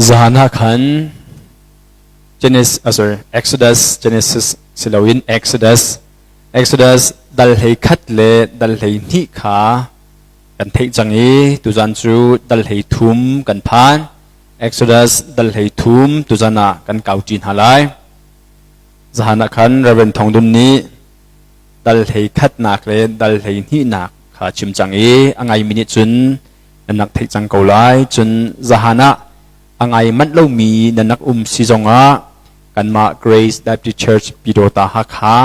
Zahan ah khan Genesis, sorry, Exodus, Genesis si loin Exodus, Exodus dal hlei khat le dal hlei hnih kha kan theih cang i tuzan cu dal hlei thum kan phan. Exodus dal hlei thum tuzan ah kan kau ṭi hna lai. Zahan ah khan Reverend Thong Dun nih dal hlei khatnak le dal hlei hnihnak kha chim cang i a ngaimi nih cun nan rak theih cang ko lai. Cun zahan ah a ngai manh lomi nan rak um si zongah kanmah Grace Baptist Church Pyidawta Hakha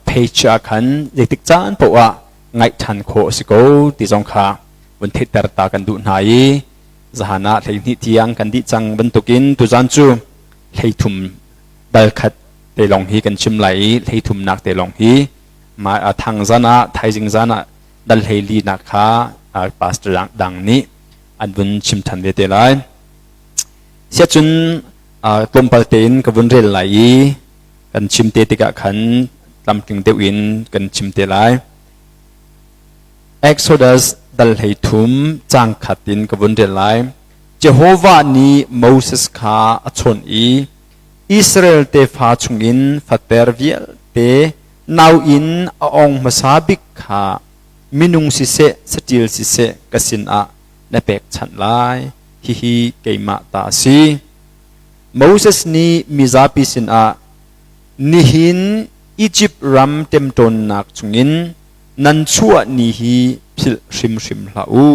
page ah khan zeitik caan paoh ah ngaih ṭhan khawh a si ko ti zong kha vun theihter ta kan duh hna i zahan ah 12 tiang kan dih cang bantukin tuzan cu 13 dal khat te lawng hi kan chim lai i hleithumnak te lawng hi thang zan ah thaizing zan ah dal hlei li nak kha pastor dang nih an vun chim than ve te lai. Siacun tlawmpal tein ka vun rel lai i kan chim te tikah khan tlamtling deuh in kan chim te lai. Exodus dal hlei thum cang khat in ka vun rel lai. Jehovah nih Moses kha a chawnh i Israel tefa chungin fater vialte nauinn a ong hmasa bik kha minung siseh saṭil siseh ka sinah na pekchanh lai. Hihi keimah ta a si. Moses nih mizapi sinah, Nihin Izipt ram ṭemṭawnnak chungin nan chuah ni hi philh hrimhrim hlah u.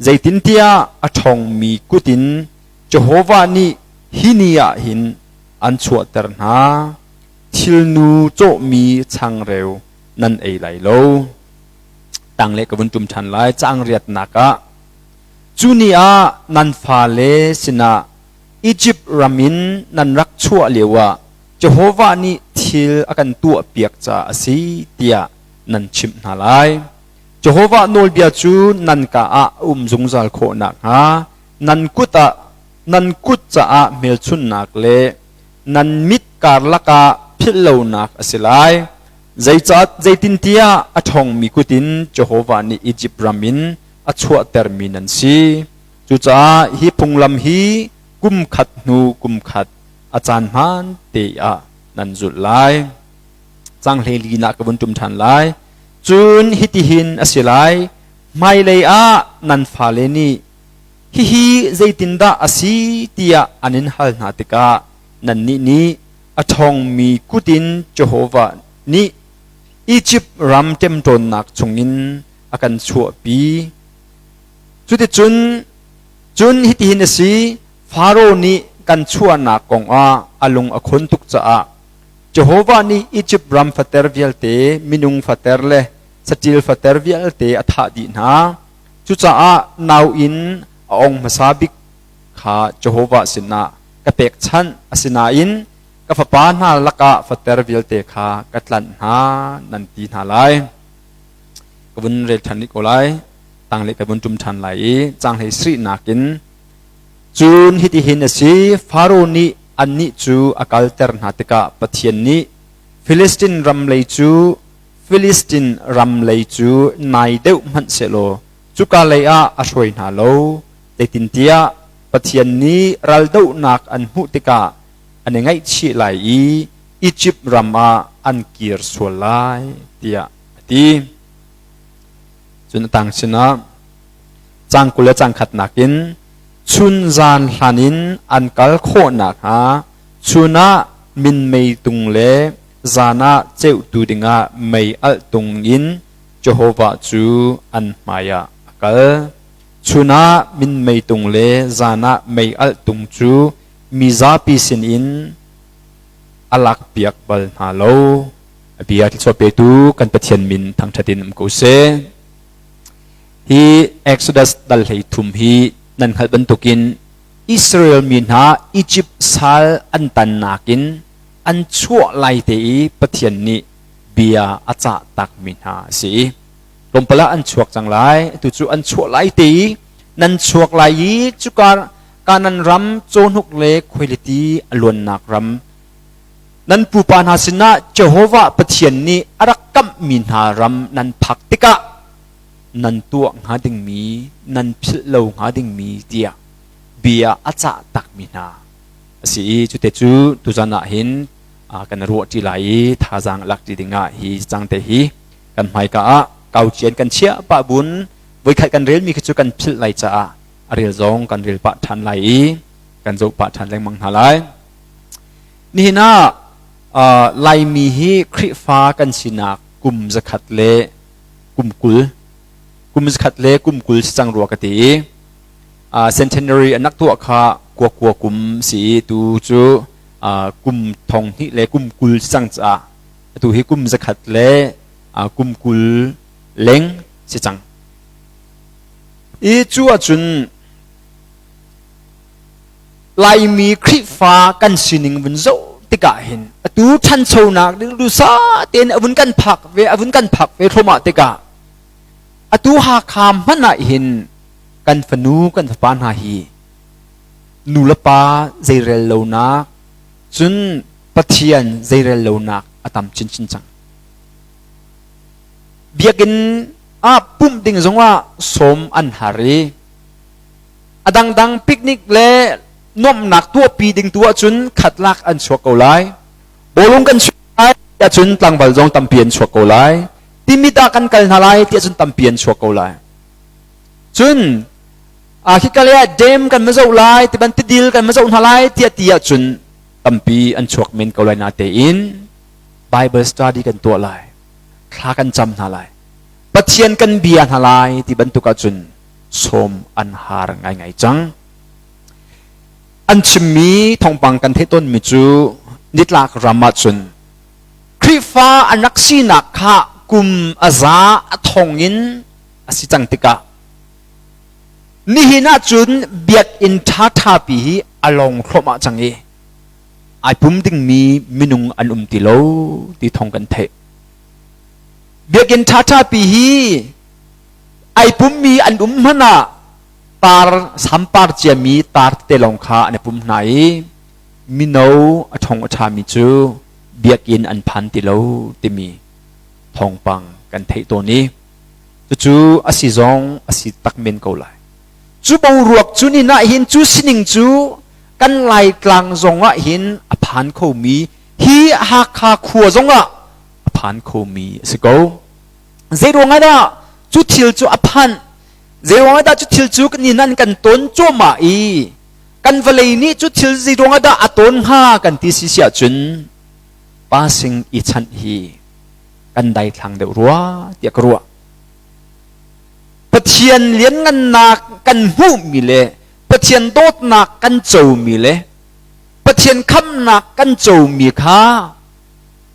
Zeitintiah a ṭhawngmi kut in Jehovah nih hi ni ah hin an chuahter hna. Thilnu cawhmi changreu nan ei lai lo. Tangle ka vun ṭum ṭhan lai. Caang riatnak ah cu ni ah nan fale sinah Izipt ram in nan rak chuah lioah Jehovah nih thil a kan tuahpiak caah a si tiah nan chimh hna lai. Jehovah nawlbia cu nan ka ah a um zungzal khawh nakhnga nan kut ah nan kut caah hmelchunhnak le nan mit karlak ah philhlonak a si lai. Zeitintiah a ṭhawngmi kut in Jehovah nih Izipt ram in a chuahtermi nan si. Cucaah hi phunglam hi kum khat hnu kum khat a caan hmaan te ah nan zulh lai. Cang hlei nak ka vun ṭum ṭhan lai. Cun hitihin a si lai, hmailei ah nan fale nih hihi zeitindah a si tiah an in hal hna tikah nannih nih a ṭhawngmi kut in Jehovah nih Izipt ram ṭemṭawnnak chungin a kan chuahpi. Cuticun cun hitihin a si, Faro nih kan chuahnak kongah a lung a khon tuk caah Jehovah nih Izipt ram fater vialte, minung fater le saṭil fater vialte a thah dih hna. Cucaah nauinn a ong hmasa bik kha Jehovah sinah ka pekchanh. Asinain ka fapa hna lakah fater vialte kha ka tlanh hna nan ti hna lai. Ka vun rel ṭhan rih ko lai. Tanglei ka vun ṭum ṭhan lai i caanghlei sarihnak in cun hitihin a si Faro nih annih cu a kalter hna tikah Pathian nih Filistin ram lei cu Filistin ram lei cu nai deuh hmanh sehlaw cuka lei ah a hruai hna lo. Zeitintiah Pathian nih raldohnak an hmuh tikah an i ngaihchih lai i Izipt ram ah an kir sual lai tiah a ti. Cun a tang sinah cang 20 le cang khatnak in chun zan hlan in an kal khawh nakhnga chun ah minmei tung le zan ah ceuhtu dingah mei alh tung in Jehovah cu an hmaiah a kal. Chun ah minmei tung le zan ah mei alh tung cu mizapi sinin a lakpiak bal hna lo. A bia thluachuah petu kan Pathian min thangṭhat in um ko seh. Hi Exodus dal hlei thum hi nan hngalh bantukin Israel mi hna Izipt sal an tannak in an chuah lai te i Pathian nih bia a cah takmi hna a si. Tlawmpal ah an chuak cang lai. Atu cu an chuah lai te i nan chuak lai i cuka Kanan ram cawhnuk le khuailiti a luannak ram nan pupa hna sinah Jehovah Pathian nih a rak kamhmi hna ram nan phak tikah nan tuah hnga dingmi nan philh lo hnga dingmi tiah. bia a cah takmi hna a si i cute cu tuzan ah hin kan ruah ṭi lai i thazaang lak ṭi dingah hi cang te hi kan hmaika ah kaucian kan chiah pah bun voikhat kan relmi khi cu kan philh lai caah a rel zong kan rel pah ṭhan lai i kan zoh pah ṭhan lengmang hna lai. Nihin ah Laimi hi Khrihfa kan sinak kum zakhat le kum 20 kum zakhat le kum 20 si cang rua ka ti i centenary an rak tuah kha kua kua kum si i tu cu kum thong hnih le kum 20 si cang caah atu hi kum zakhat le kum 20 leng si cang. I cu ahcun Laimi Khrihfa kan sining vun zoh tikah hin atu ṭhanchonak ding dusa tein a vun kan phak ve a vun kan phak ve thluahmah tikah atu Hakha hmanh ah hin kan fanu kan fapa hna hi nu le pa zeirel lonak cun Pathian zeirel lonak a tam chinchin cang. Biakinn ah pumh ding zongah sawm an har i a dangdang picnic le nuamhnak tuahpi ding tu ahcun khatlak an chuak ko lai. Bawlung kan chuak lai tiah cun tlangval zong tampi an chuak ko lai. Timit ah kan kal hna lai tiah cun tampi an chuak ko lai. Cun khika lei ah dam kan va zoh lai tiban tidil kan va zoh hna lai tiah ti ahcun tampi an chuak men ko lai natein Bible study kan tuah lai. Thla kan cam hna lai. Pathian kan bia hna lai ti bantuk ahcun sawm an har ngaingai cang. An chimmi thawngpang kan theih tawnmi cu nitlak ram ahcun Khrihfa an rak sinak kha kum a za a thong in a si cang tikah nihin ahcun biakinn ṭhaṭha pi hi a lawng thluahmah cang i ai pum dingmi minung an um ti lo ti thawng kan theih. Biakinn ṭhaṭha pi hi ai pummi an um hmanh ah tar sampar ciami tar tete lawng kha an i pum hna i mino a ṭhong a ṭhami cu biakinn an phan ti lo timi thawngpang kan theih tawn i cucu a si zong a si tak men ko lai. Cu boruak cu ni nah hin cu sining cu kan Laitlang zong ah hin a phan khomi hi Hakha khua zong ah a phan khomi a si ko. Zeiruang ah dah cu thil cu a phanh? Zeiruang ah dah cu thil cu ni nan kan tawn cuahmah i kan vawlei nih cu thil zeiruang ah dah a tawn hnga kan ti si si ahcun passing i chanh hi kan daithlang deuh rua tiah ka ruah. Pathian lianngannak kan hmuhmi le Pathian dawtnak kan comi le Pathian khamnak kan comi kha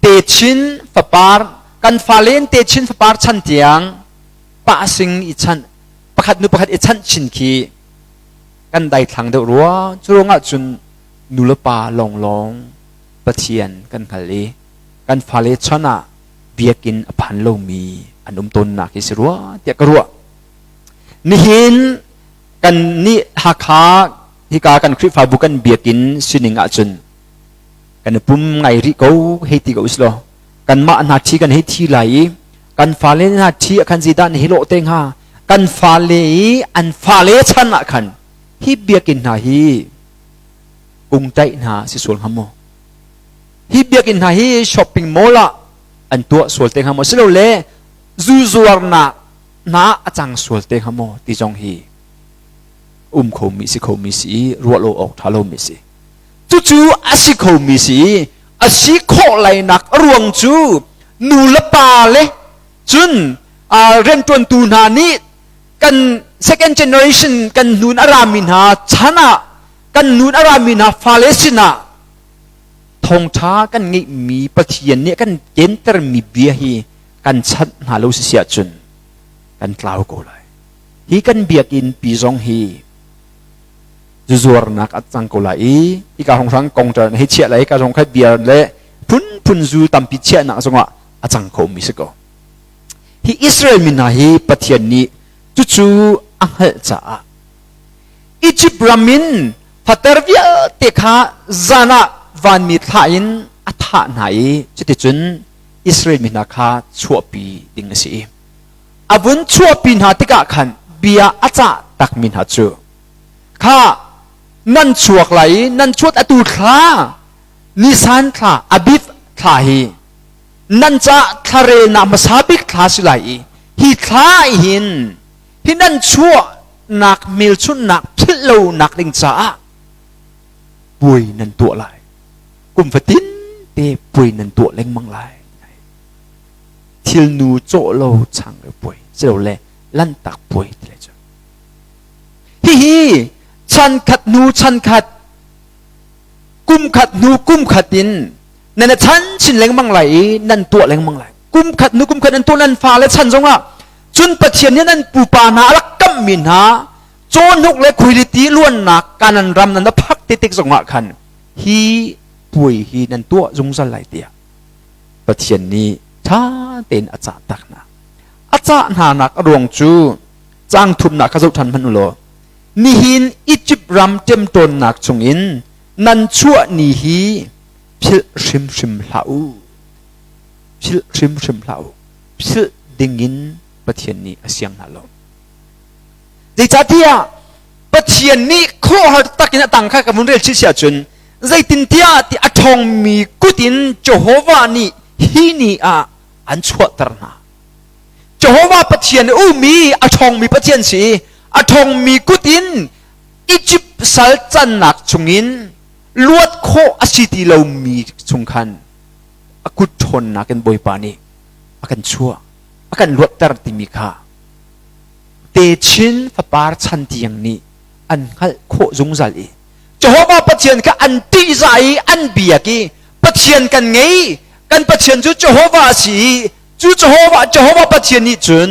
techin fapar kan fale in techin fapar chan tiang pahsing i chanh pakhat nu pakhat i chanh chin khi kan daithlang deuh rua. Cu ruangah cun nu le pa lawnglawng Pathian kan hngal i kan fale chan ah biakinn a phan lomi an um tawnnak hi si rua tiah ka ruah. Nihin kan nih Hakha hika kan Khrihfabu kan biakinn sining ahcun kan i pum ngai rih ko hei ti ko usilaw kanmah hna ṭhi kan hei thi lai i kan fale hna ṭhi ah khan zeidah na hi lawh te hnga? Kan fale i an fale chan ah khan hi biakinn hna hi kungtaih hna si sual hnga maw? Hi biakinn hna hi shopping mall ah an tuah sual te hnga maw? Silole zu zuarnak hna a cang sual te hnga maw ti zong hi um khomi si khomi si i ruah lo awk ṭha lomi si. Cucu a si khomi si i a si khawh lainak a ruang cu nu le pa le cun rianṭuantu hna nih kan second generation kan hnun a rami hna chan ah kan nun a rami hna fale sinah thawngṭha kan ngeihmi Pathian nih kan kentermi bia hi kan chanh hna lo si si ahcun kan tlau ko lai. Hi kan biakinn pi zong hi zuzuarnak a cang ko lai i hika hrawnghrang kong ṭal hei chiah lai ka zong kha beer le phunphun zu tampi chiahnak zongah a cang khomi si ko. Hi Israel mi hna hi Pathian nih cucu a hngalh caah Egypt ram in fater vialte kha zan ah vanmi thlah in a thah hna i cuticun Israel mi hna kha chuahpi ding a si i a vun chuahpi hna tikah khan bia a cah takmi hna cu kha. Nan chuak lai i nan chuat atu thla Nisan thla Abib thla hi nan ca thlarelnak hmasa bik thla si lai i hi thla hin hi nan chuahnak hmelchunhnak philh lonak ding caah puai nan tuah lai. Kum fatin te puai nan tuah lengmang lai. Thilnu cawh lo changreu puai silole lanhtak puai ti lai cu. Hihi chan khat hnu chan khat kum khat hnu kum khat in nan chan chin lengmang lai i nan tuah lengmang lai. Kum khat hnu kum khat nan tuah nan fale chan zongah cun Pathian nih nan pupa hna a rak kamhmi hna cawhnuk le khuailiti luannak Kanan ram nan phak te tik zongah khan hi puai hi nan tuah zungzal lai tiah Pathian nih ṭha tein a cah tak hna. A cah hnanak a ruang cu caang thumnak kha zoh ṭhan hmanh u law nihin Egypt ram ṭemṭawnnak chungin nan chuah ni hi philh hrimhrim hlah u. Philh hrimhrim hlah u. Philh dingin Pathian nih a siang hna lo. Zeicahtiah Pathian nih khuaruahhar takin a tang kha ka vun rel chih si ahcun zeitintiah ti a ṭhawngmi kut in Jehovah nih hi ni ah an chuahter hna. Jehovah Pathian ummi a ṭhawngmi Pathian si a ṭhawngmi kut in Egypt sal cannak chungin luat khawh a si ti lomi chung khan a kut ṭhawnnak in Bawipa nih a kan chuah a kan luatter timi kha techin fapar chan tiang nih an hngalh khawh zungzal i Jehovah Pathian kha an ṭihzah i an biak i Pathian kan ngei kan Pathian cu Jehovah a si i cu Jehovah Jehovah Pathian nih cun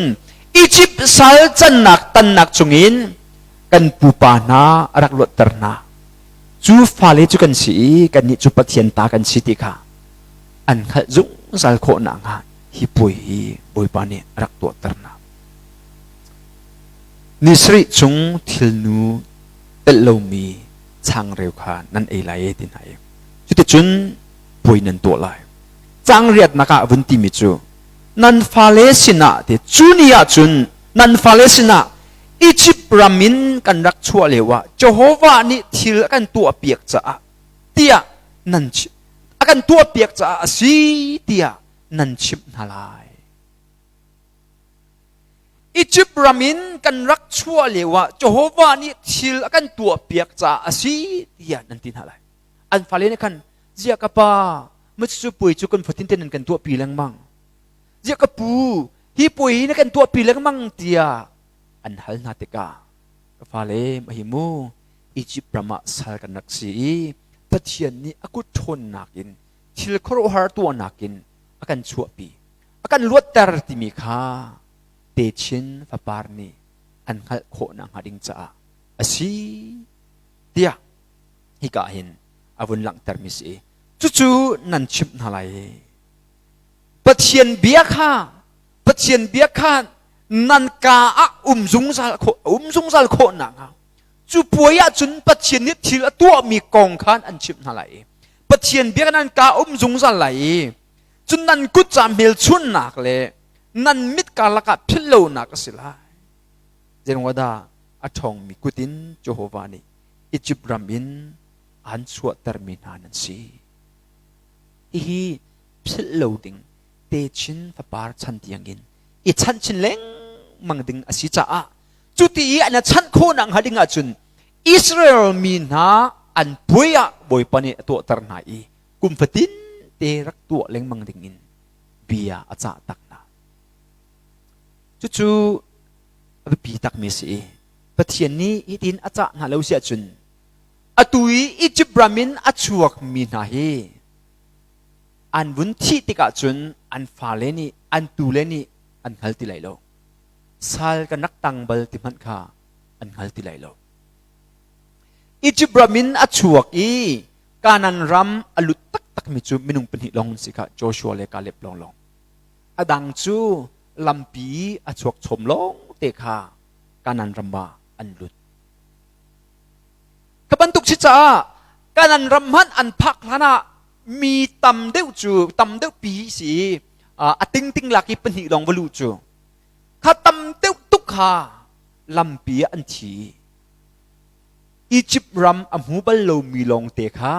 Egypt sal cannak tannak chungin kan pupa hna a rak luatter hna cu fale cu kan si i kannih cu Pathian ta kan si ti kha an hngalh zungzal khawh nakhnga hi puai hi Bawipa nih a rak tuahter hna. Ni sarih chung thilnu telh lomi changreu kha nan ei lai e ti hna i cuticun puai nan tuah lai. Cangriatnak ah vun timi cu nan fale sinah ti cu ni ah cun nan fale sinah Egypt ram in kan rak chuah lioah Jehovah nih thil a kan tuahpiak caah tiah nan a kan tuahpiak caah a si tiah nan chimh hna lai. Egypt ram in kan rak chuah lioah Jehovah nih thil a kan tuahpiak caah a si tiah nan ti hna lai. An fale nih khan ziah ka pa macu puai cu kan fatin te nan kan tuahpi lengmang. Ziah ka pu hi puai hi na kan tuahpi lengmang tiah an hal hna tikah ka fale mahi mu Egypt ram ah sal kan rak si i Pathian nih a kut ṭhawnnak in thil khuaruahhar tuahnak in a kan chuahpi a kan luatter timi kha techin fapar nih an hngalh khawh nakhnga ding caah a si tiah hika hin a vun langhtermi si cucu nan chimh hna lai Pathian bia kha Pathian bia kha nan ka ah um zungzal khawh um zungzal khawh nakhnga cu puai ah cun Pathian nih thil a tuahmi kong khan an chimh hna lai i Pathian bia nan ka um zungzal lai i cun nan kut ca hmelchunhnak le nan mit karlak ah philh lonak a si lai. Zeiruangah a ṭhawngmi kut in Jehovah nih Izipt ram in aan chuahtermi hna nan si. Hihi philh lo ding techin fapar chan tiangin i chanh chin lengmang ding a si caah cuti i an chanh khawh nakhnga ding ahcun Israel mi hna an puai ah Bawipa nih a tuahter hna i kum fatin te rak tuah lengmang ding in bia a cah tak hna. Cucu a biapi takmi a si i Pathian nih hitin a cah hna lo si ahcun atu i Egypt ram in a chuakmi hna hi an vun thih tikah cun an fale nih an tule nih an hngal ti lai lo. Sal kan rak tang bal ti hmanh kha an hngal ti lai lo. Egypt ram in a chuak i Kanan ram a lut taktakmi cu minung pahnih lawng an si kha Joshua le Caleb lawnglawng. A dang cu lampi a chuak chom lawng te kha Kanan ram ah an lut. Ka bantuk si caah Kanan ram hmanh an phak hlan ah mi tam deuh cu tam deuh pi si a tingting lak i pahnih lawng va luh cu kha tam deuh tuk kha lampi ah an thi. Egypt ram a hmu bal lomi lawngte kha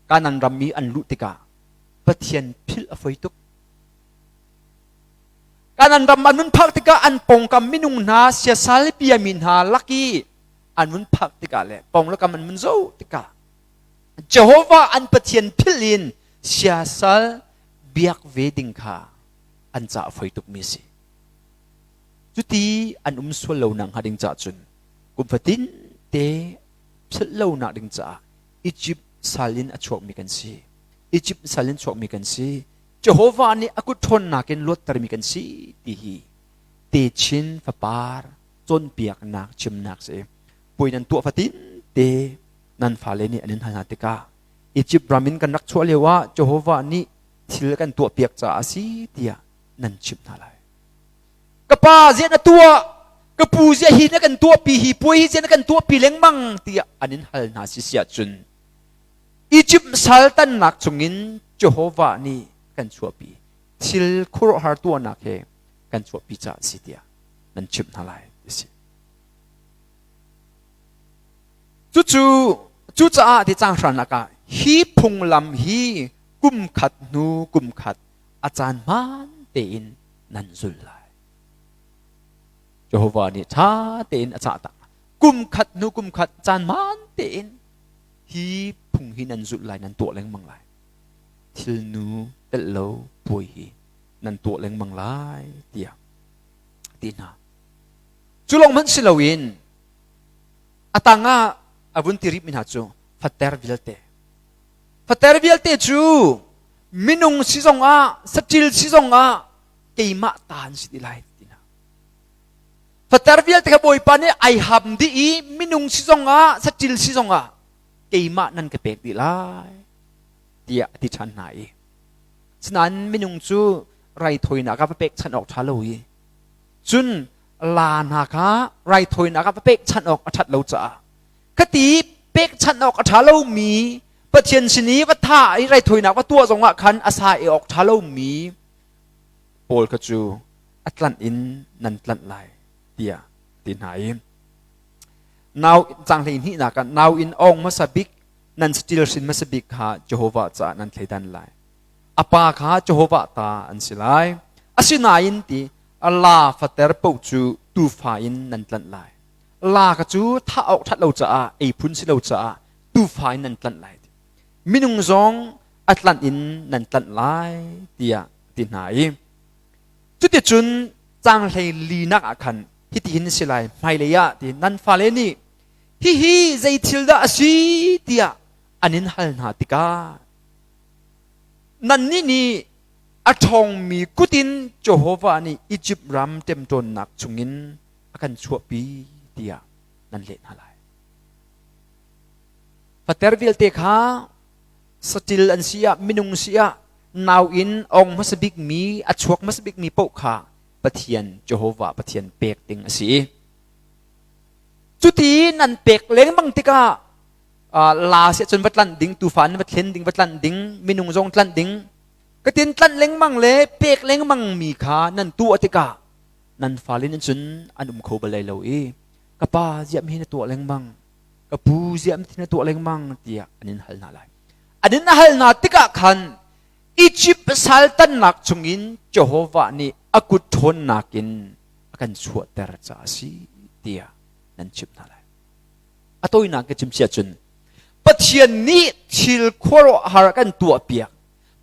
Kanaan ram i an luh tikah Pathian philh a foi tuk. Kanaan ram an vun phak tikah an pawngkam minung hna siasal biami hna lak i an vun phak tikah le pawng le kam an vun zoh tikah Jehovah an Pathian philh in siasal biak ve ding kha an ca a foi tukmi a si. Cuti an um sual lo nak hnga ding caah cun kum fatin te philh lo nak ding caah Egypt sal in a chuakmi kan si. Egypt sal in chuakmi kan si. Jehovah nih a kut ṭhawnnak in luattermi kan si ti hi techin fapar cawnpiaknak chimnak si. Puai nan tuah fatin te nan fale nih an in hal hna tikah Egypt ram in kan rak chuah lio ah Jehovah nih thil kan tuahpiak caah a si tiah nan chimh hna lai. Ka pa ziah na tuah? Ka pu ziah hi na kan tuahpi hi puai hi ziah na kan tuahpi lengmang tiah an in hal hna si si ahcun Egypt sal tannak chungin Jehovah nih kan chuahpi thil khuaruahhar tuahnak he kan chuahpi caah a si tiah nan chimh hna lai ti si. Cucu cucaah ti cang hranak ah hi phunglam hi kum khat hnu kum khat a caan hmaan tein nan zul lai. Jehovah nih ṭha tein a cah tak. Kum khat hnu kum khat caan hmaan tein hi phung hi nan zulh lai nan tuah lengmang lai. Thilnu telh lo puai hi nan tuah lengmang lai tiah a ti hna. Cu lawng hmanh si loin a tang ah a vun ti rihmi hna cu fater vialte. Fater vialte cu minung si zong ah saṭil si zong ah keimah ta an si ti lai ti hna. Fater vialte kha Bawipa nih ai ham dih i minung si zong ah saṭil si zong ah keimah nan ka pek dih lai tiah a ti ṭhan hna i sinain minung cu raithawinak ah va pekchanh awk ṭha lo i cun la hna kha raithawinak ah va pekchanh awk a ṭhat lo caah khati pekchanh awk a ṭha lomi Pathian sin i va thah i raithawinak va tuah zongah khan a sa i awk ṭha lomi pawl kha cu a tlanh in nan tlanh lai tiah ti hna i nau cang 12 nak ah nau in ong hmasa bik nan saṭil hrin hmasa bik kha Jehovah caah nan thleidan lai a pa kha Jehovah ta an si lai asinain ti la fater paoh cu tuufa in nan tlanh lai la kha cu thah awk ṭhat lo caah ei phun si lo caah tuufa in nan tlanh lai minung zong a tlanh in nan tlanh lai tiah ti hna i cuticun cang hlei linak ah khan hitihin si lai hmailei ah ti nan fale nih hihi zei thil dah a si tiah an in hal hna tikah nannih nih a ṭhawngmi kut in Jehovah nih Izipt ram ṭemṭawnnak chungin a kan chuahpi tiah nan leh hna lai. Fater vialte kha saṭil an si ah minung si ah nau in ong hmasa bikmi a chuak hmasa bikmi paoh kha Pathian Jehovah Pathian pek ding a si. Cuti nan pek lengmang tikah la si cun va tlanh ding tufa in va thlen ding va tlanh ding minung zong tlanh ding katin tlanh lengmang le pek lengmang mi kha nan tuah tikah nan fale nih cun an um kho bal lai lo i ka pa ziam hi na tuah lengmang ka pu ziam hi na tuah lengmang tiah an in hal hna lai an in hal hna tikah khan Egypt sal tannak chungin Jehovah nih a kut ṭhawnnak in a kan chuahter caah a si tiah nan chimh hna lai a tawinak ka chim sia cun Pathian nih thil khuaruahhar kan tuahpiak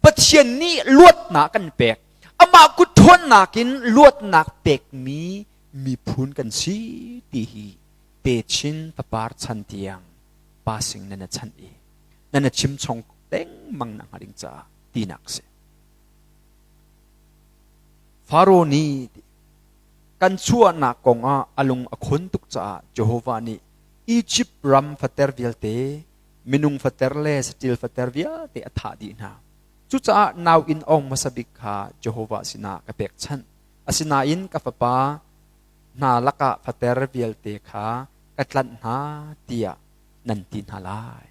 Pathian nih luatnak kan pek amah kut ṭhawnnak in luatnak pekmi miphun kan si ti hi techin fapar chan tiang passing nan a chanh i nan a chim chong lengmang nak hnga ding caah tinak si Faro nih kan chuahnak kong ah a lung a khon tuk caah Jehovah nih Egypt ram fater vialte minung fater le saṭil fater vialte a thah dih hna. Cucaah nau inn ong hmasa bik kha Jehovah sinah ka pekchanh. Asinain ka fapa hna lakah fater vialte kha ka tlanh hna tiah nan ti hna lai.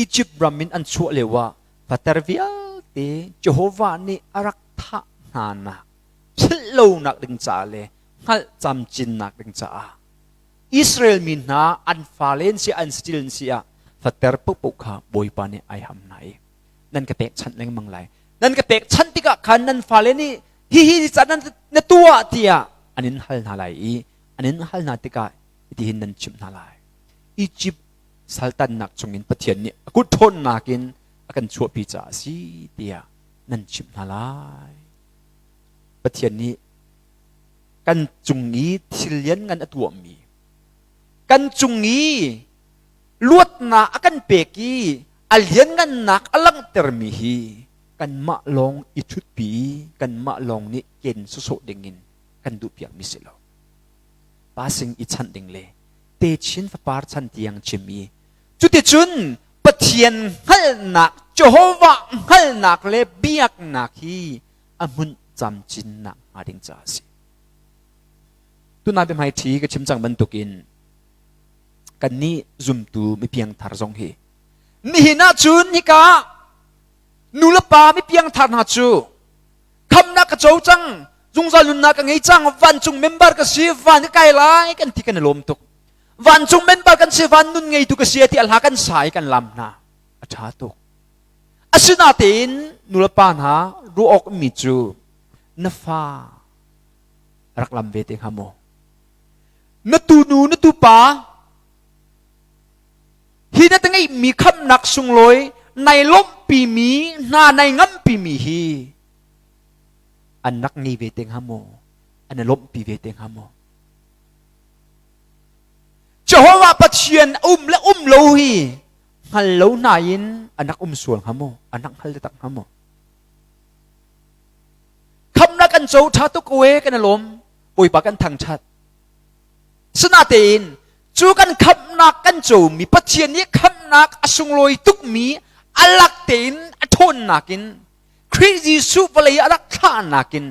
Egypt ram in an chuah lioah fater vialte Jehovah nih a rak thah hnanak philh lonak ding caah le hngalh camcinnak ding caah. Israel mi hna an fale an si an saṭil an si ah fater paohpaoh kha Bawipa nih ai ham hna i nan ka pekchanh lengmang lai. Nan ka pekchanh tikah khan nan fale nih hihi zeicah nan na tuah tiah an in hal hna lai i an in hal hna tikah hitihin nan chimh hna lai. Egypt saltannak chungin Pathian nih a kut ṭhawnnak in a kan chuahpi caah a si tiah nan chimh hna lai. Pathian nih kan cung i thil lianngan a tuahmi, kan cung i luatnak a kan pek i a lianngannak a langhtermi hi kanmah lawng i ṭhutpi i kanmah lawng nih ken sawsawh dingin kan duhpiakmi si lo. Pasing i chanh ding le techin fapar chan tiang chim i cuticun Pathian hngalhnak, Jehovah hngalhnak le biaknak hi a hmunh camcinnak hnga ding caah a si. Tunai biahmaiṭhi ka chim cang bantukin kannih zumtu mipiangthar zong hi nihin ahcun hika nu le pa mipiangthar hna cu khamnak ka co cang zungzal nunnak ka ngei cang vancung member ka si van ka kai lai kan ti kan i lawm tuk vancung member kan si van nun ngeitu ka si ti a hla kan sa i kan lam hna a ṭha tuk asinatein nu le pa hna ruah awk mi cu na fa rak lam ve te hnga maw na tunu na tupa hi na te ngeihmi khamnak sunglawi nai lawmhpimi hna nai ngamhpimi hi an rak ngei ve te hnga maw an i lawmhpi ve te hnga maw Jehovah Pathian um le um lo hi hngal lo hna in an rak um sual hnga maw an rak hngal taktak hnga maw khamnak kan co ṭha tuk ko e kan i lawm Bawipa kan thangṭhat Sinatein cu kan khamhnak kan comi Pathian nih khamhnak a sunglawi tukmi a lak tein a ṭhawnnak in Khrih Jesuh vawlei a rak thlahnak in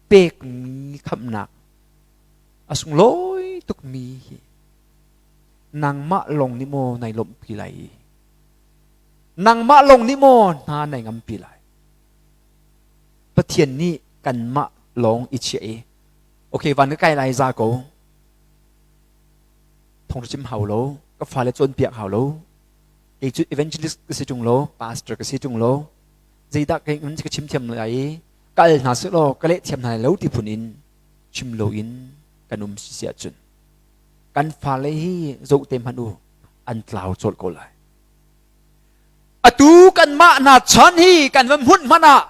pekmi khamhnak a sunglawi tukmi hi nangmah lawng nih maw nai lawmhpi lai nangmah lawng nih maw hna nai ngampi lai Pathian nih kanmah lawng i chiah i okay van ka kai lai za ko thong chim hau lo ka fale cawnpiak hau lo kei cu evangelist ka si ṭung lo pastor ka si ṭung lo zeidah kei ka chim thiam lai i ka al hna seh law ka leh thiam hna lo ti phun in chim lo in kan um si si ahcun kan fale hi zoh te hmanh u an tlau colh ko lai Atu kanmah hna chan hi kan va hmunh hmanh ah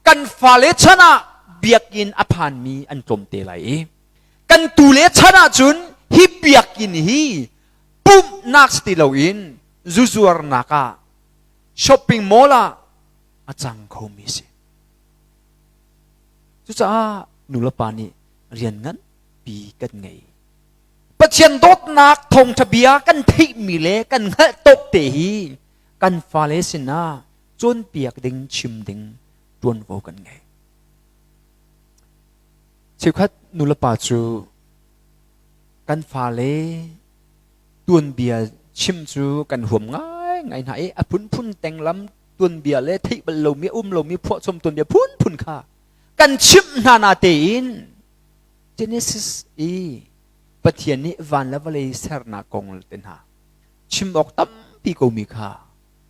kan fale chan ah biakinn a phanmi an tlawm te lai i kan tule chan ahcun hi biakinn hi pumhnak si ti loin zuzuarnak ah shopping mall ah a cang khomi si. Cucaah nulepa nih rian nganpi kan ngei. Pathian dawtnak thawngṭha bia kan theihmi le kan hngalh tawk te hi kan fale sinah cawnpiak ding chim ding ṭuanvo kan ngei. Cheukhat nulepa cu kan fale tuanbia chim cu kan huam ngaingai hna i a phunphun tenglam tuanbia le theih bal lomi um lomi phuahchom tuanbia phunphun kha kan chimh hna na tein Genesis i Pathian nih van le vawlei sernak kong te hna chim awk tampi komi kha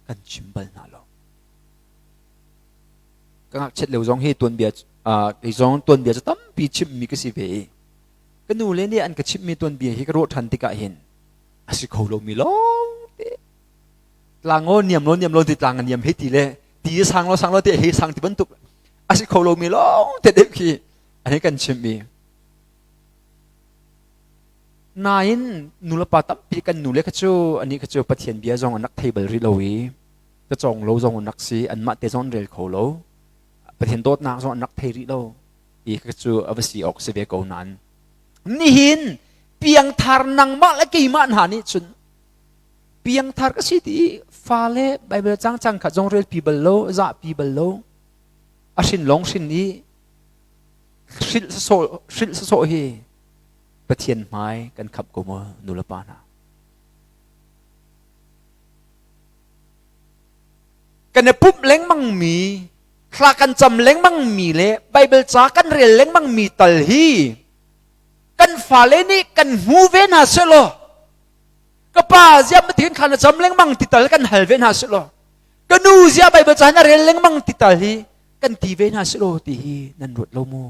kan chim bal hna lo. Ka ngakchiat lio zong hi tuanbia kei zong tuanbia cu tampi chimmi ka si ve i ka nu le nih an ka chimhmi tuanbia hi ka ruah ṭhan tikah hin a si kho lomi lawng te tlang aw niam lo niam lo ti tlang a niam hei ti le ti sang lo sang lo ti hei sang ti bantuk a si kho lomi lawng te deuh khi an hei kan chimh i nain nulepa tampi kan nule kha cu anih kha cu Pathian bia zong an rak thei bal rih lo i cacawng lo zong an rak si anmah te zong an rel kho lo Pathian dawtnak zong an rak thei rih lo i kha cu a va si awk si ve ko nain nihin piangthar nangmah le keimah hna nih cun piangthar ka si ti fale Bible cang cang kha zong rel pi bal lo zah pi bal lo a hrin lawng hrin i hrilh sawsawh hrilh sawsawh hi Pathian hmai kan khap ko maw nu le pa hna kan i pumh lengmang mi thla kan cam lengmang mi le Bible ca kan rel lengmang mi tal hi. Kan fale nih kan hmu ve hna selaw ka pa ziah mathin khan a cam lengmang ti tal kan hal ve hna selaw ka nu ziah Bible ca a rel lengmang ti tal hi kan ti ve hna selaw ti hi nan ruat lo mu.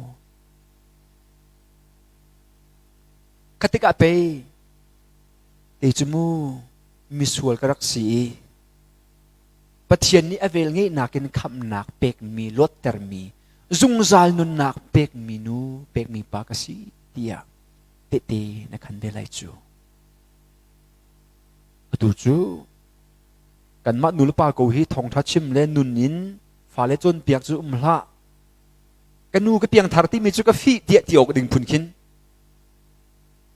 Khatik ah pei te cu mu misual ka rak si i Pathian nih a vel ngeihnak in khamhnak pekmi luattermi zungzal nunnak pekmi nu pekmi pa ka si tiah tehte na khan ve lai cu. Atu cu kanmah nulepa ko hi thawngṭha chim le nun in fale cawnpiak cu um hlah. Ka nu ka piangthar timi cu ka fih tiah ti awk ding phun khin.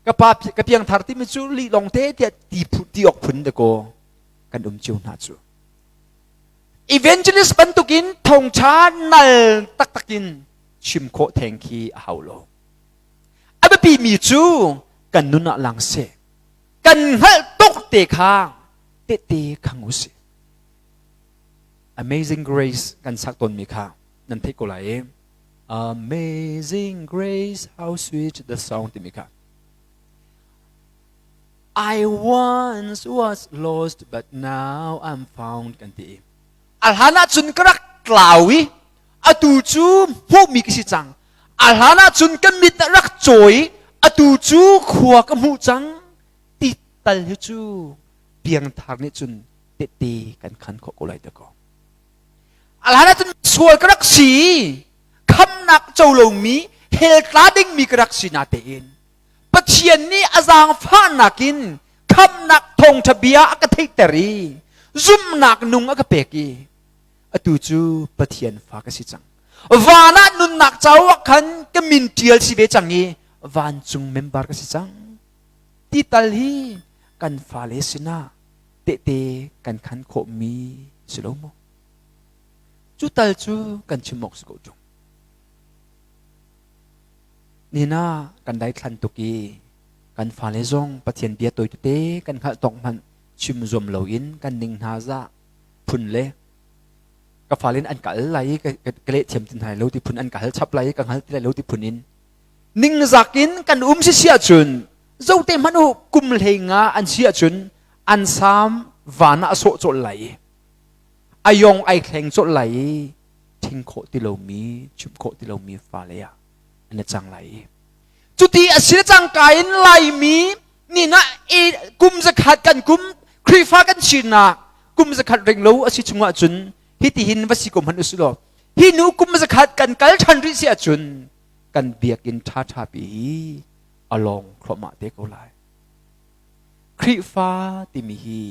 Ka pa ka piangthar timi cu lih lawng te tiah ti, ti awk phun dakaw kan um cio hna cu. Evangelist bantukin thawngṭha nal taktak in chim khawh theng khi a hau lo. A biapi mi cu kan nun ah lang seh. Kan hngalh tuk te kha tehte khang u sih. Amazing Grace kan sak tawnmi kha nan theih ko lai i Amazing Grace, how sweet the sound timi kha. I once was lost but now I'm found kan ti. A hlan ah cun ka rak tlau i atu cu hmuhmi ka si cang. A hlan ah cun ka mit a rak cawi atu cu khua ka hmuh cang ti tal hi cu piangthar nih cun tehte kan khan khawh ko lai ta ko. A hlan ah cun sual ka rak si khamnak co lomi hell tla dingmi ka rak si na tein Pathian nih a zaangfahnak in khamnak thawngṭha bia a ka theihter i zumhnak nung a ka pek i atu cu Pathian fa ka si cang. Van ah nunnak cauk ah khan ka min ṭial si ve cang i vancung member ka si cang. Ti tal hi kan fale sinah tehte kan khan khawhmi si lo maw? Cu tal cu kan chim awk si ko ṭung. Nihin ah kan daithlan tuk i kan fale zong Pathian bia tawi tete kan hngalh tawk hmanh chim zuam loin kan ning hna zah phun le ka fale in an ka al lai i ka leh thiam ti hna lo ti phun an ka hal chap lai i ka hngal ti lai lo ti phun in ningzak in kan um si si ahcun zote hmanh u kum hlei nga an si ahcun an sam van ah a sawh cawlh lai i a yong ai thleng cawlh lai i thing khawh ti lomi chimh khawh ti lomi fale ah an i cang lai i cuti a si cangka in Laimi nih na kum zakhat kan kum Khrihfa kan sinak kum zakhat ring lo a si chungah cun hiti hin va si ko hmanh usih law hi nu kum zakhat kan kal ṭhan rih si ahcun kan biakinn ṭhaṭha pi hi a lawng thluahmah te ko lai. Khrihfa timi hi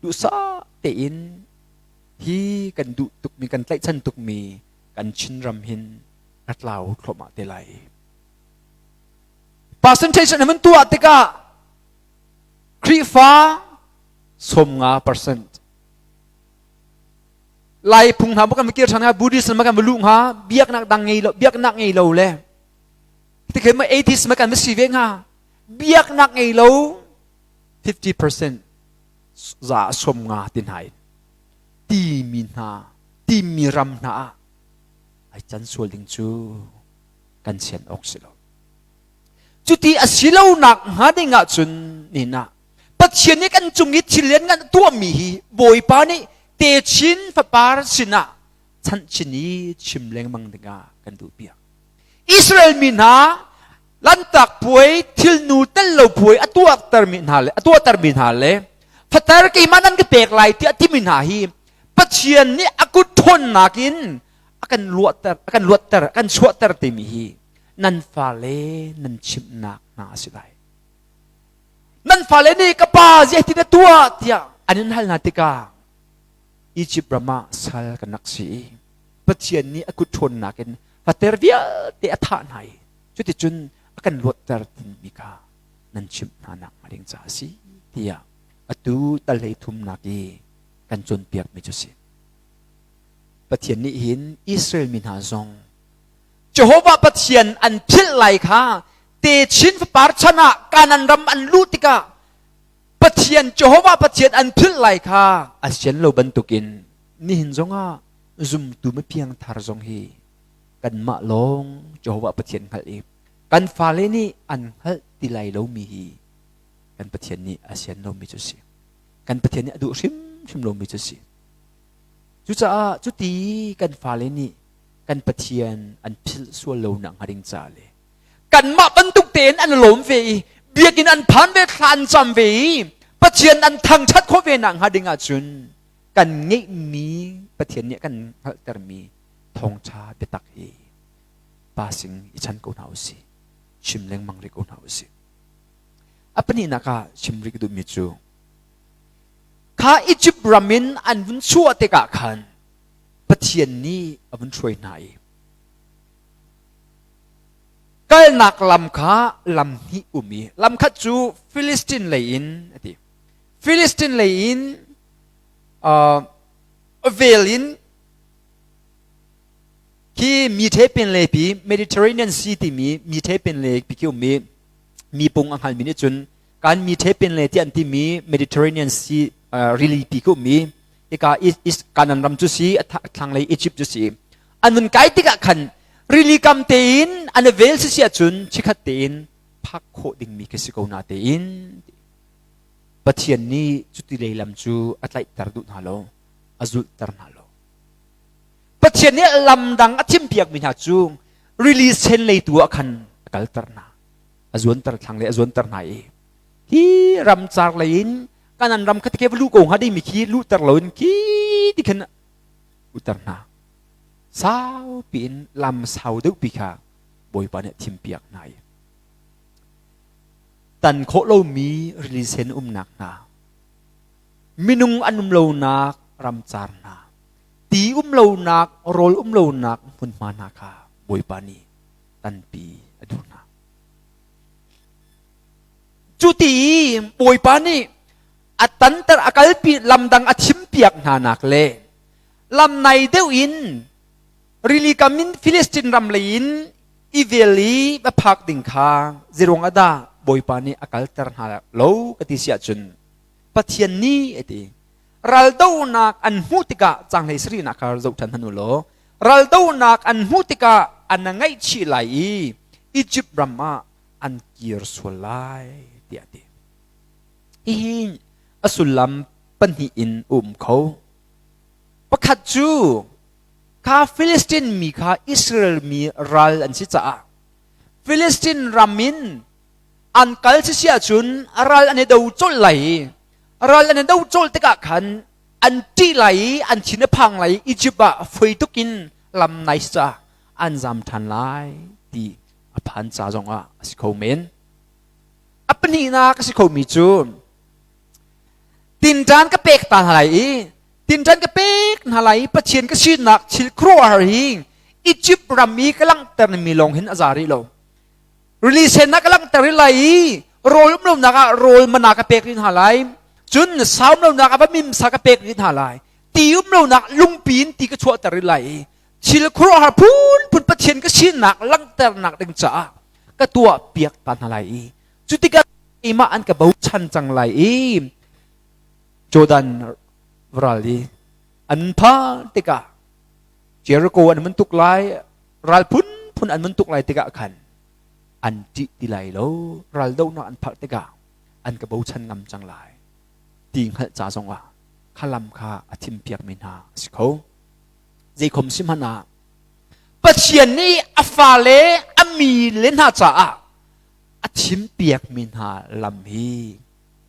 duhsah tein hi kan duh tukmi kan tlaihchan tukmi kan Chinram hin a tlau thluahmah te lai. Percentage an hun tuah tikah Khrihfa 50% Lai phung hna kan kir ṭhan hnga Buddhist ma kan va luh hnga biaknak dang ngei lo biaknak ngei lo le tikhe ma atheist ma kan va si ve hnga biaknak ngei lo 50% za 50 ti hna in timi hna timi ram hna ah ai can sual ding cu kan sian awk si lo cuti a si lo nak hnga ding ah cun nin ah Pathian nih kan cung i thil lian ngan tuahmi hi Bawipa nih techin fapar sinah chanhchin i chim lengmang dingah kan duh piak. Israel mi hna lantak puai thilnu tel lo puai a tuahtermi hna le a tuahtermi hna le fater keimah nan ka pek lai tiah timi hna hi Pathian nih a kut ṭhawnnak in a kan luatter a kan luatter a kan chuahter timi hi nan fale nan chimhnak hna a si lai. Nan fale nih ka pa zeitin na tuah tiah an in hal hna tikah Egypt ram ah sal kan rak si i Pathian nih a kut ṭhawnnak in fater vialte a thah hna i cuticun a kan luatter timi kha nan chimh hna nak hnga ding caah a si tiah atu tal hlei thumnak i kan cawnpiakmi cu si. Pathian nih hin Israel mi hna zong Jehovah Pathian an philh lai kha techin fapar chan ah Kanan ram an luh tikah Pathian Jehovah Pathian an philh lai kha a sian lo bantukin nihin zongah zumtu mipiang thar zong hi kanmah lawng Jehovah Pathian hngalh i. Kan fale nih an hngalh ti lai lomi hi kan Pathian nih a sian lomi cu si. Kan Pathian nih a duh hrimhrim lomi cu si. Cucaah cuti kan fale nih kan Pathian an philh sual lo nak hnga ding ca le kanmah bantuk tein an lawm ve i biakinn an phan ve thla an cam ve i Pathian an thangṭhat khawh ve nak hnga ding ahcun kan ngeihmi Pathian nih a kan hngalhtermi thawngṭha biatak hi pa sing i chan ko hna usih, chim lengmang rih ko hna usih. A pahnihnak ah chim rih ka duhmi cu kha Egypt ram in an vun chuah tikah khan Pathian nih a vun hruai hna i kalnak lam kha lam hnih um i lam khat cu Filistin lei in a ti. Filistin lei in vel in khi mi pinlepi Mediterranean Sea timi mi pinlepi khi ummi mi pung a hngalmi nih cun kan mi pinle ti an timi Mediterranean Sea rili pi khi ummi hika East Kanan ram cu si a thlanglei Egypt cu si an vun kai tikah khan rili kam tein an vel si si ahcun chikhat tein phak khawh dingmi khi si ko na tein Pathian nih cuti lei lam cu a tlaihter duh hna lo a zulhter hna lo. Pathian nih lam dang a thimpiakmi hna cu rili sen lei tu ah khan a kalter hna. A zuanter thlang le a zuanter hna i hi ramcar lei in kanan ram kha tikhe va luh ko hnga dingmi khi luhter loin khi ti khin luhter hna. Saupi in lam sau deuhpi kha Bawipa nih a thimpiak hna i tan khawh lomi rili sen umnak hna minung an um lonak ramcar hna, ti um lonak, rawl um lonak hmunhma hna kha Bawipa nih tanpi a duh hna. Cu ti i Bawipa nih a tanter a kalpi lamdang a thimpiak hna nak le lam nai deuh in rili kam in Filistin ram lei in i vel i va phak ding kha zeruang ah dah Bawipa nih a kalter hna lo ka ti si ahcun Pathian nih a ti. Raldohnak an hmuh tikah caanghlei sarihnak kha zoh ṭhan hmanh u law raldohnak an hmuh tikah an ngaihchih lai i Egypt ram ah an kir sual lai tiah a ti. Hihi a sullam pahnih in um kho. Pakhat cu kha Filistin mi kha Israel mi ral an si caah Filistin ram in an kal si si ahcun ral an i do colh lai i ral an i do colh tikah khan an ṭih lai i an thin a phang lai i Egypt ah foi tuk in lam nai ca an zam ṭhan lai ti a phan ca zongah a si kho men. A pahnihnak a si khomi cu tinṭan ka pek ta hna lai i tinṭan ka pek hna lai i Pathian ka sinak thil khuaruahhar hi Egypt ram i ka langhter mi lawng hin a za rih lo. Rili sen ah ka langhter rih lai i rawl um lonak ah rawl mana ka pek rih hna lai. Cun sa um lonak ah va mimsa ka pek rih hna lai. Ti um lonak lungpi in ti ka chuahter rih lai i thil khuaruahhar phunphun Pathian ka sinak langhternak ding caah ka tuah piak ta hna lai i cu tikah keimah an ka bochan cang lai i Jordan ral i an phan tikah Jericho an mun tuk lai ral phunphun an mun tuk lai tikah khan an ṭih ti lai lo ral dohnak an pharh tikah an ka bochan ngam cang lai ti hngalh ca zongah kha lam kha a thimpiakmi hna a si kho. Zeikhom si hmanh ah Pathian nih a fale a mi le hna caah a thimpiakmi hna lam hi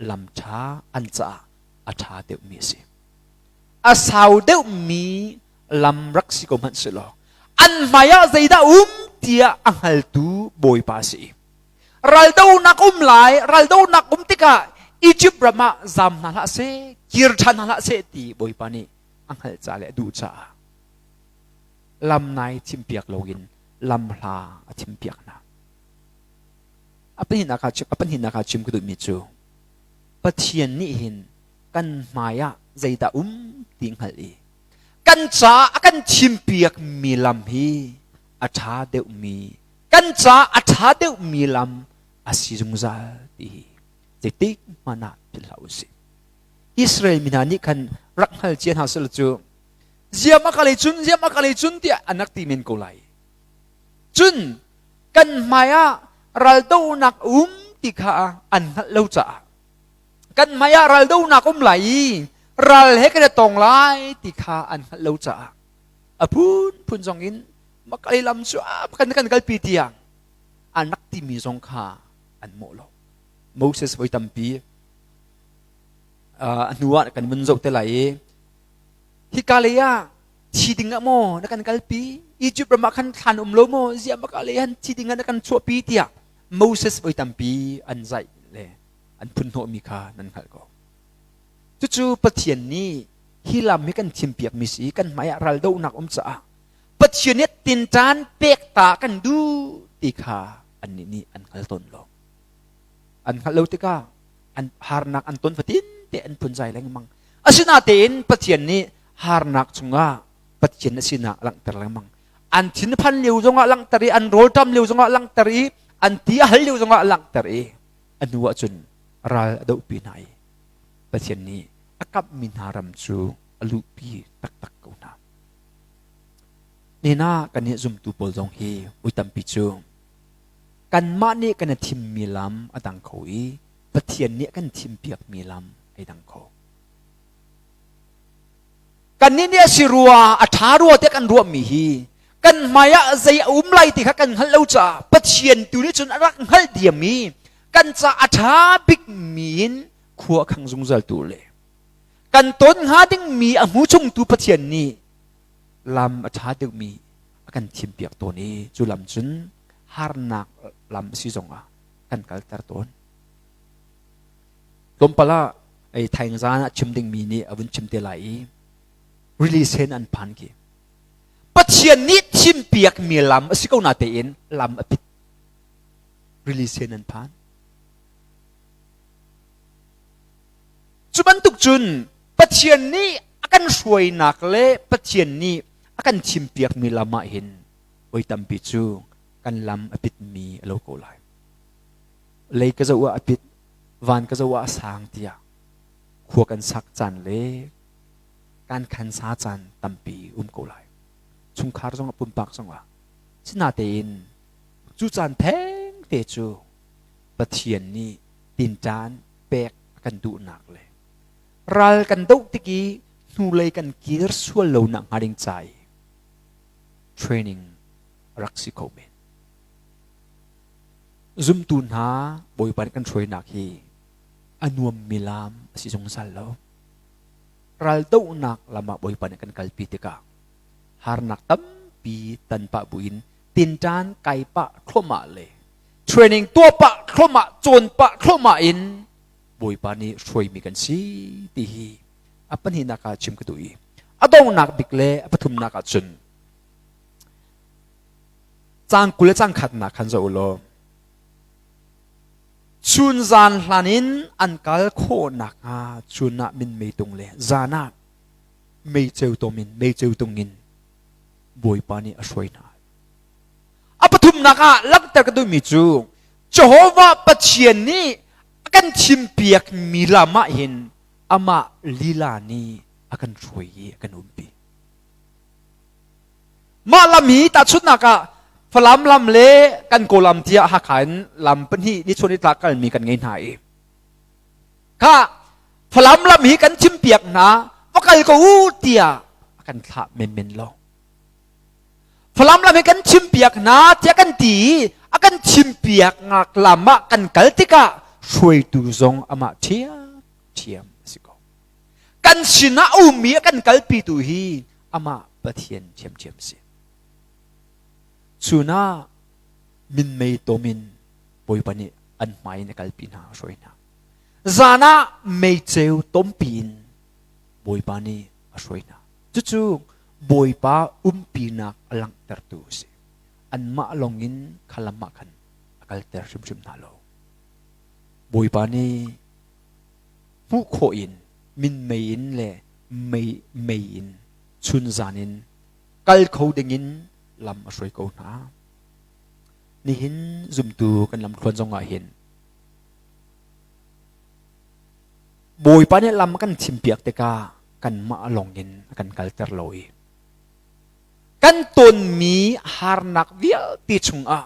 lam ṭha an caah a ṭha deuhmi a si. A sau deuhmi lam rak si ko hmanh sehlaw an hmai ah zeidah um tiah a hngaltu Bawipa a si. Raldonak um lai, raldonak um tikah Egypt ram ah zam hna hlah seh, kir ṭhan hna hlah seh ti Bawipa nih a hngalh ca le a duh caah lam nai thimpiak loin lam hla a thimpiak hna. A pahnihnak ah a pahnihnak ah chim ka duhmi cu Pathian nih hin kan hmai ah zeidah um ti hngalh i kan caah a kan thimpiakmi lam hi a ṭha deuhmi kan caah a ṭha deuhmi lam a si zungzal ti hi zeitik hmanh ah philh hlah usih. Israel mi hna nih khan rak hngal cia hna seh cu ziam a kalei cun ziam a kalei cun tiah an rak ti men ko lai. Cun kan hmai ah raldohnak um ti kha an hngalh lo caah kan hmai ah raldohnak um lai i ral he kan i tong lai ti kha an hngalh lo caah a phunphun zong in makalei lam cu kan kan kalpi tiang an rak timi zong kha an mawh lo. Moses voi tampi a hnu ah kan vun zoh te lai i hika lei ah thi ding ah maw na kan kalpi? Egypt ram ah khan thlan um lo maw? Ziah maka lei han thi ding ah na kan chuahpi tiah Moses voi tampi an zaih le an phun hnawhmi kha nan hngalh ko. Cucu Pathian nih hi lam hi kan thimpiakmi si, kan hmai ah raldohnak um caah Pathian nih tinṭan pek ta kan duh ti kha annih nih an hngal tawn lo. An hngalh lo tikah an harnak an ton fatin te an phunzai lengmang. Asinatein Pathian nih harnak chungah Pathian a sinak langhter lengmang. An thinphan lio zongah langhter i, an rawlṭam lio zongah langhter i, an ti a hal lio zongah langhter i, a hnu ahcun ral a dohpi hna i Pathian nih a kamhmi hna ram cu a luhpi taktak ko hna. Nina kan nih zumtu pawl zong hi ui tampi cu kanmah nih kan i thimmi lam a dang kho i Pathian nih a kan thimpiakmi lam ai dang kho. Kannih nih a si rua, a ṭha rua tiah kan ruahmi hi kan hmai ah zei a um lai ti kha kan hngalh lo caah Pathian tu nih cun a rak hngalh diam i kan ca a ṭha bikmi in khua a khang zungzal tu le kan ton hnga dingmi a hmu chungtu Pathian nih lam a ṭha deuhmi a kan thimpiak tawn i cu lam cun harnak lam a si zongah kan kalter tawn. Tlawmpal ah ei thaing zan ah chim dingmi nih a vun chim te lai i rili sen an phan khi. Pathian nih thimpiakmi lam a si ko na tein lam a pit. Rili sen an phan. Cu bantuk cun Pathian nih a kan hruainak le Pathian nih a kan thimpiakmi lam ah hin voi tampi cu kan lam a pitmi a lo ko lai. Lei ka zoh ah a pit, van ka zoh ah a sang tiah khua kan sak caan le kan khan sa caan tampi um ko lai. Chungkhar zongah pumpak zongah. Sinatein cu caan theng te cu Pathian nih tinṭan pek a kan duhnak le ral kan doh tik i hnulei kan kir sual lo nak hnga ding ca i training rak si kho men. Zumtu hna Bawipa nih kan hruainak hi a nuammi lam a si zungzal lo. Raldohnak lam ah Bawipa nih kan kalpi tikah harnak tampi tan pah buin tinṭan kai pah thluahmah le training tuah pah thluahmah cawn pah thluahmah in Bawipa nih hruaimi kan si ti hi a pahnihnak ah chim ka duh i a donghnak bik le a pathumnak ah cun cang 20 le cang khatnak khan zoh u law chun zan hlan in an kal khawh nakhnga chun ah minmei tung le zan ah meiceu tom in meiceu tung in Bawipa nih a hruai hna. A pathumnak ah langhter ka duhmi cu Jehovah Pathian nih a kan thimpiakmi lam ah hin amah lila nih a kan hruai i a kan umpi. Mah lam hi tahchunhnak ah Falam lam le kan Kawlam tiah Hakha in lam pahnih nichuah nitlak kalmi kan ngei hna i kha Falam lam hi kan thimpiak hna va kal ko u tiah a kan thlah menmen lo. Falam lam hi kan chimpiak hna tiah kan ti i a kan chimpiak ngak lam ah kan kal tikah hruaitu zong amah ṭhiamṭhiam a si ko. Kan sinah a ummi a kan kalpitu hi amah Pathian ṭhiamṭhiam a si. Chun ah minmei tom in Bawipa nih an hmai in a kalpi hna, a hruai hna. Zan ah meiceu tompi in Bawipa nih a hruai hna. Cucu Bawipa umpinak a langhtertu a si. Anmah lawngin kha lam ah khan a kalter hrimhrim hna lo. Bawipa nih hmuh khawh in minmei in le mei mei in chun zan in kal kho dingin lam a hruai ko hna. Nihin zumtu kan lamthluan zongah hin Bawipa nih lam a kan thimpiak tikah kanmah lawngin a kan kalter lo i kan tonmi harnak vialte chungah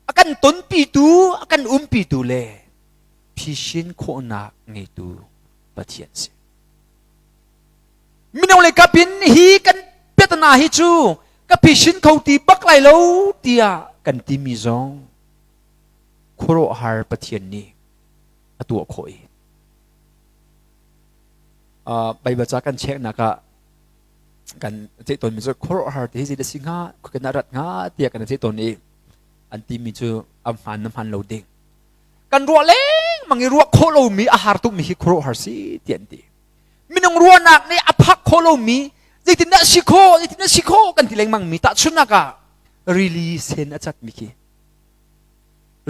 a kan tonpitu, a kan umpitu le phisin khawhnak ngeitu Pathian si. Minung le kapin hi kan petana hi cu ka phisin kho ti bak lai lo tiah kan timi zong khuaruahhar Pathian nih a tuah khawh i Baibal ca kan cheknak ah kan ceih tawnmi cu khuaruahhar ti hi zeidah si hnga kan rat hnga tiah kan ceih tawn i an timi cu a hmaan na hmaan lo ding kan ruah lengmang i ruah khawh lomi a har tukmi hi khuaruahhar si ti an ti. Minung ruahnak nih a phak khawh lomi zeitindah si khawh zeitindah si khawh kan ti lengmang mi tahchunhnak ah rili sen a catmi khi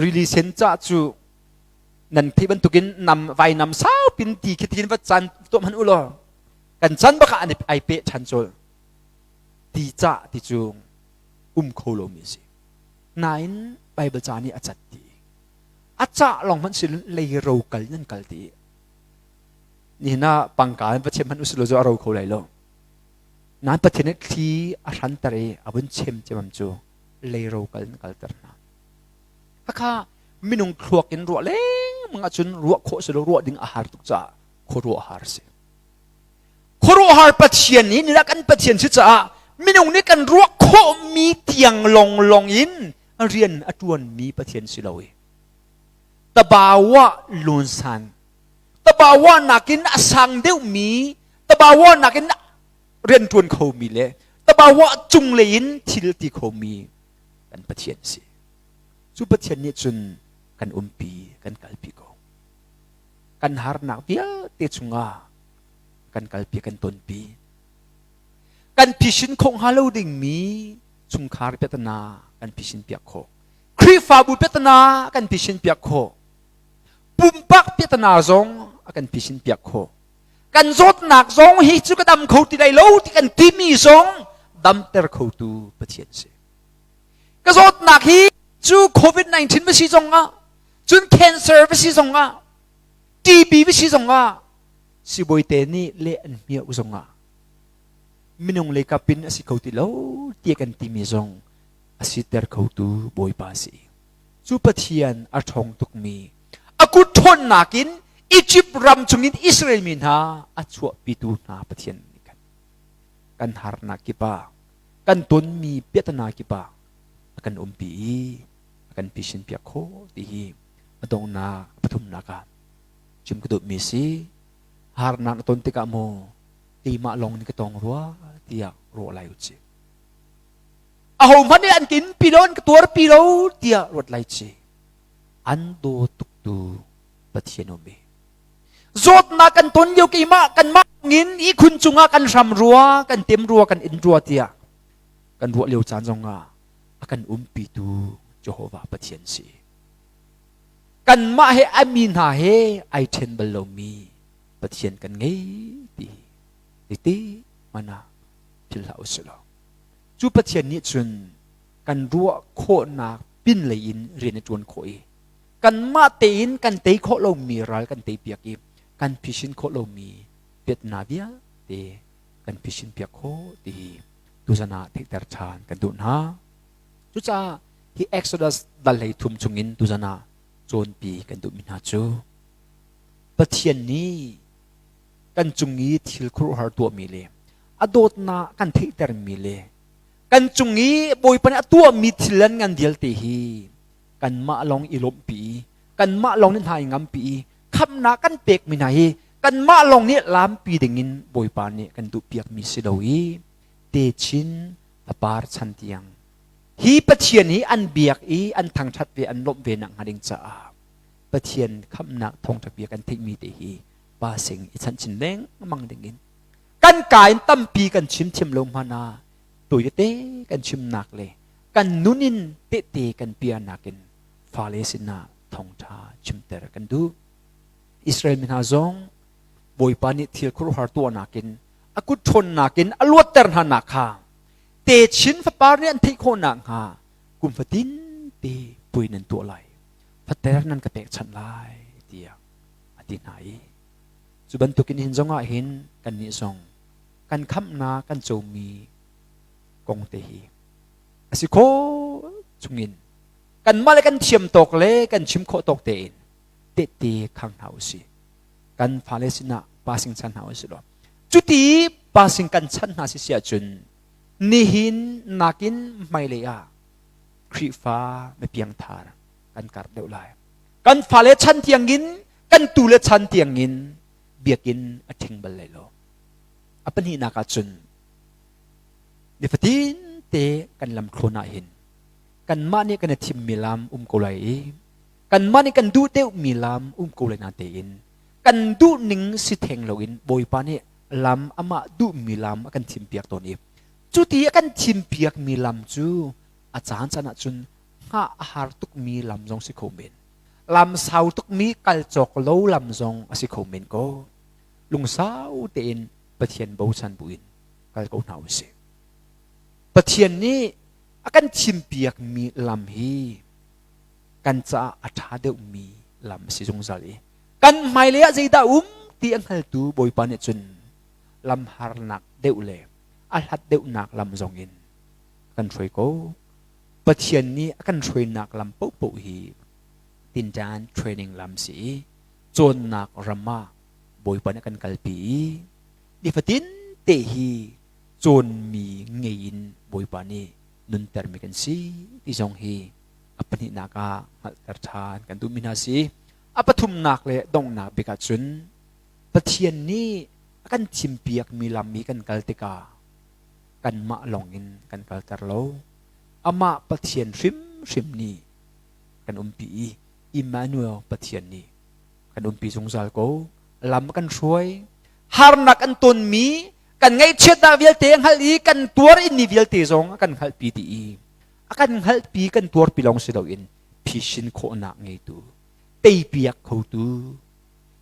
rili sen cah cu nan theih bantukin nam vainam saupin ti khi tin va can tuah hmanh u law kan can bak ah an ai peh ṭhan col ti cah ti cu um kho lomi si. Nain Bible ca nih a cat ti a cah lawng hmanh si lei ro kal nan kal ti nihin ah pangka in va chem hmanh usih law cu a ro kho lai lo. Nain Pathian nih thli a hranter i a vun chem cemam cu lei ro kal in kalter hna. Khakha minung thluak in ruah lengmang ahcun ruah khawh si lo, ruah ding a har tuk caah khuaruah har si. Khuaruahhar Pathian nih nilah kan Pathian si caah minung nih kan ruah khawhmi tiang longlong in rian a ṭuanmi Pathian si lo i tabawa lunsan tabawa nakin a sang deuhmi tabawa nakin rian ṭuan khomi le tabawa cunglei in thil ti khomi kan Pathian si. Cu Pathian nih cun kan umpi kan kalpi ko. Kan harnak vialte chungah kan kalpi kan tonpi. Kan phisin khawh hnga lo dingmi chungkhar piahtana kan phisin piak khawh. Khrihfabu piahtana kan phisin piak khawh. Pumpak piahtana zong a kan phisin piak khawh. Kan zawtnak zong hi cu ka dam kho ti lai lo ti kan timi zong damter khotu Pathian si. Ka zawtnak hi cu COVID-19 va si zong ah, cun cancer va si zong ah, TB va si zong ah, sibawi te nih leh an hmiah zong ah minung lei kap in a si kho ti lo ti kan timi zong a siter khotu Bawipa a si. Cu Pathian a ṭhawng tukmi a kut ṭhawnnak in Egypt ram chungin Israel mi hna a chuahpitu hna Pathian nih khan kan harnak kip ah kan tonmi piahtana kip ah a kan umpi i a kan phisin piak khawh ti hi a donghnak pathumnak ah chim ka duhmi si. Harnak na ton tikah maw keimah lawng nih ka tong rua tiah ruah lai u ci. Ahohmanh nih an kin pi lo an ka tuar pi lo tiah ruat lai ci. An daw tuktu Pathian um i zawtnak kan ton lio keimah kanmah ngin ihkhun cungah kan hram rua kan tem rua kan in rua tiah kan ruah lio caan zongah a kan umpitu Jehovah Pathian si. Kanmah he a mi hna he ai ṭhen bal lomi Pathian kan ngei ti hi ti hmanh ah philh hlah usih law cu Pathian nih cun kan ruah khawhnak pin lei in rian a ṭuan khawh i kanmah tein kan tei khawh lomi ral kan tei piak i kan phisin khawh lomi piatna vialte kan phisin piak khawh ti hi tuzan ah theihter ṭhan kan duh hna. Cucaah hi Exodus dal 13 chungin tuzan ah cawnpi kan duhmi hna cu Pathian nih kan cung i thil khuaruahhar tuahmi le a dawtnak kan theihtermi le kan cung i Bawipa nih a tuahmi thil an ngan vialte hi kanmah lawng i lawmhpi i kanmah lawng nih hna i ngampi i khamhnak kan pekmi hna hi kanmah lawng nih lampi dingin Bawipa nih kan duhpiakmi si lo i techin a par chan tiang hi Pathian hi an biak i an thangṭhat ve an lawmh ve nak hnga ding caah Pathian khamhnak thawngṭha bia kan theihmi te hi pa sing i chanh chin lengmang ding in kan ka in tampi kan chim thiam lo hmanh ah tawite kan chimnak le kan nun in tehte kan pianak in fale sinah thawngṭha chimter kan duh. Israel mi hna zong Bawipa nih thil khuaruahhar tuahnak in a kut ṭhawnnak in a luatter hna nak kha techin fapar nih an theih khawh nakhnga kum fatin te puai nan tuah lai, fater nan ka pekchanh lai tiah a ti hna i cu bantukin hin zongah hin kannih zong kan khamhnak kan comi kong te hi a si khawh chungin. Kanmah le kan thiam tawk le kan chim khawh tawk tein tehte khang hna usih. Kan fale sinah passing chan hna usih law. Cuti passing kan chan hna si si ahcun nihin nakin hmailei ah Khrihfa mipiangthar kan karh deuh lai. Kan fale chan tiangin kan tu le chan tiangin biakinn a ṭhing bal lai lo. A pahnihnak ah cun nifatin te kan lam thlawn ah hin kanmah nih kan i thimmi lam um ko lai i kanmah nih kan duh deuhmi lam um ko lai na tein kan duh ning si theng loin Bawipa nih lam amah duhmi lam a kan thimpiak tawn i cuti a kan thimpiakmi lam cu a caan caan ah cun hngah a har tukmi lam zong si kho men lam sau tukmi kal cawk lo lam zong a si kho men ko lungsau tein Pathian bochan buin kal ko hna usih. Pathian nih a kan thimpiakmi lam hi kan caah a ṭha deuhmi lam a si zungzal i kan hmailei ah zeidah um ti a hngaltu Bawipa nih cun lam harnak deuh le a hlat deuhnak lam zongin kan hruai ko. Pathian nih a kan hruainak lam paohpaoh hi tinṭan training lam si i cawnnak ram ah Bawipa nih a kan kalpi i nifatin te hi cawnmi ngei in Bawipa nih nuntermi kan si ti zong hi a pahnihnak ah hngalhter ṭhan kan duhmi hna si. A pathumnak le donghnak bik ahcun Pathian nih a kan thimpiakmi lam i kan kal tikah kanmah lawngin kan kalter lo. Amah Pathian hrimhrim nih kan umpi i Immanuel Pathian nih kan umpi zungzal ko. Lam kan hruai. Harnak an tonmi kan ngaihchiatnak vialte a hngalh i kan tuar inni vialte zong a kan hngalhpi dih i a kan hngalhpi kan tuarpi lawng si loin phisin khawhnak ngeitu teipiak khotu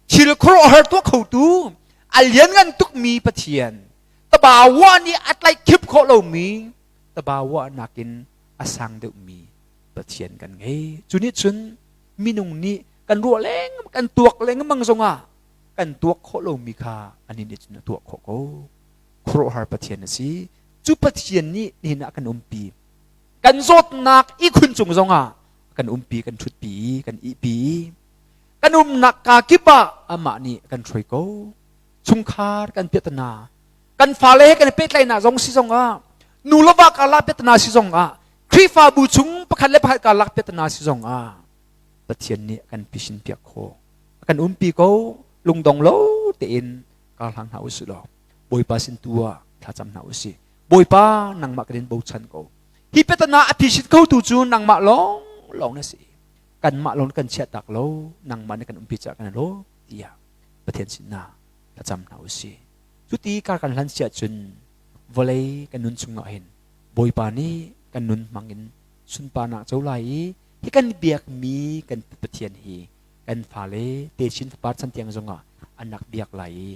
thil khuaruahhar tuah khotu a lianngan tukmi Pathian tabawa nih a tlaihkhip khawh lomi tabawa nakin a sang deuhmi Pathian kan ngei. Cu nih cun minung nih kan ruah leng kan tuak lengmang zongah kan tuak khawh lomi kha anih nih cun a tuah khawh ko. Khuaruahhar Pathian a si. Cu Pathian nih nihin ah kan umpi. Kan zawtnak ihkhun cung zongah kan umpi, kan ṭhutpi, kan ihpi. Kan umnak ka kip ah amah nih a kan hruai ko. Chungkhar kan piahtana, kan fale he kan i pehtlaihnak zong si zongah, nu le va karlak piahtana si zongah, Khrihfabu chung pakhat le pakhat karlak piahtana si zongah Pathian nih a kan pisin piak khawh. A kan umpi ko, lungdong lo tein kar hlang hna usih law Bawipa sin tu ah thlacam hna usih. Bawipa nangmah kan in bochan ko. Hi piahtana a phisit khotu cu nangmah lawng lawng na si. Kanmah lawng kan chiah tak lo, nangmah nih kan umpi caah kan lo tiah Pathian sinah thlacam hna usih. Cuti kar kan hlan siah cun vawlei kan nun chungah hin Bawipa nih kan nun hmang in sunparnak co lai i hi kan biakmi kan Pathian hi kan fale techin fapar chan tiang zongah an rak biak lai i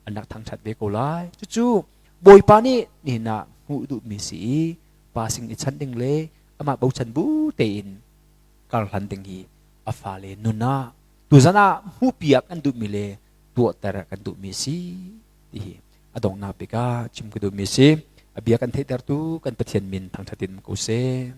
an rak thangṭhat ve ko lai. Cucu Bawipa nih nihin ah hmuh duhmi si i pa sing i chanh ding le amah bochan bu tein karhlan ding hi a fale nun ah tuzan ah hmuhpiak an duhmi le tuahter kan duhmi si ti hi a donghnak bik ah chim ka duhmi si. A bia kan theihtertu kan Pathian min thangṭhat in ko seh.